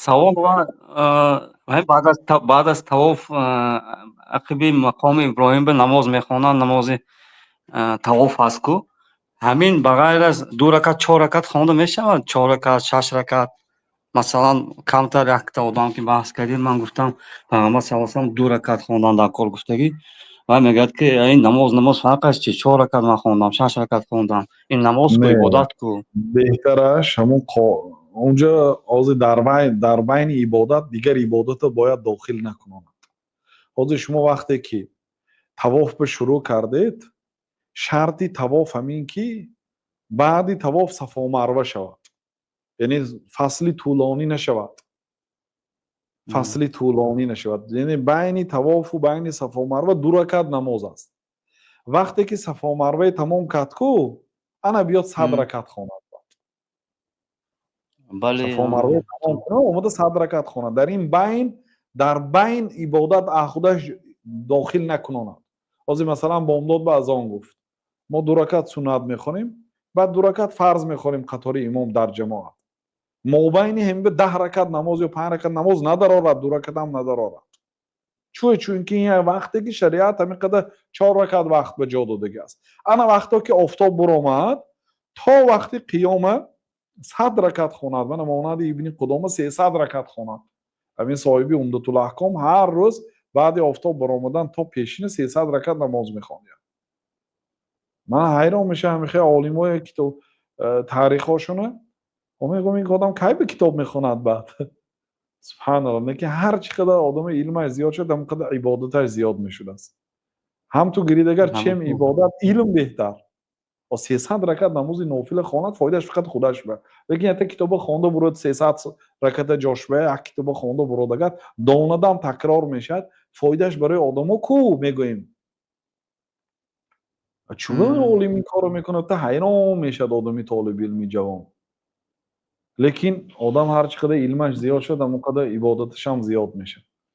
Савол баъд аз тавоф ақиби мақоми Иброҳим ба намоз мехонанд, намози тавоф ҳаст ку, ҳамин ба ғайр аз ду ракат чор ракат хонда мешавад, чор ракат, шаш ракат масалан? Камтар якта одам ки баҳс кардем, ман гуфтам, Пайғамбар саллаллоҳу алайҳи васаллам ду ракат хондан дар кор гуфтагӣ ва мегӯяд, ки ин намоз фарқаш чи, чор ракат ман хондам, шаш ракат хондам, ин намоз ку, ибодат ку. Беҳтараш ҳамун онҷо ҳозир дар байни ибодат дигар ибодатро бояд дохил накунонад. Ҳозир шумо вақте ки тавоф ба шурӯъ кардед, шарти тавоф ҳамин ки баъди тавоф Сафо Марва шавад, яъне фасли тӯлонӣ нашавад, фасли тӯлонӣ нашавад, яъне байни тавофу байни Сафо Марва ду ракат намоз аст. Вақте ки Сафо Марваи тамом кард ку, ана биёд 100 ракат хонад. Сафо Марваи тамом кунад, омада 100 ракат хонад. Дар ин байн, дар байн ибодат худаш дохил накунонад. Ҳозир, масалан, бомдод ба азон гуфт, мо ду ракат суннат мехонем, баъд ду ракат фарз мехонем қатори имом дар ҷамоат. Мобайни ҳамба 10 ракат намоз ё панҷ ракат намоз надарорад, ду ракатам надарорад. Чӯ? Чунки ин вақте ки шариат ҳамин қадар чор ракат вақт ба ҷо додагӣ аст. Ана вақто ки офтоб буромад, то вақти қиёма 100 ракат хонад. Мана монанди Ибни Қудома 300 ракат хонад. Ҳамин соҳиби Умдатулаҳком ҳар рӯз баъди офтоб баромадан то пешина 300 ракат намоз мехонд. Ман ҳайрон мешавам, ҳамихе олимое китоб таърихҳошуна мегӯям, ин одам кай ба китоб мехонад? Баъд, субҳаналло, лекин ҳар чӣ қадар одами илмаш зиёд шуд, ҳамон қадар ибодаташ зиёд мешудааст. Ҳам ту гирид, агар чем ибодат илм беҳтар. 300 ракат намози нофила хонад, фоидааш фақат худаш ба. Лекин якта китоба хонда бурод, 300 раката ҷошба як китоба хонда бурод, агар донадам такрор мешавад, фоидааш барои одамо ку мегӯем. Чун олим ин корро мекунад, та ҳайрон мешавад одами толиби илми ҷавон. Лекин одам ҳар чӣ қадар илмаш зиёд шуд, ҳамон қадар ибодаташам зиёд мешавад.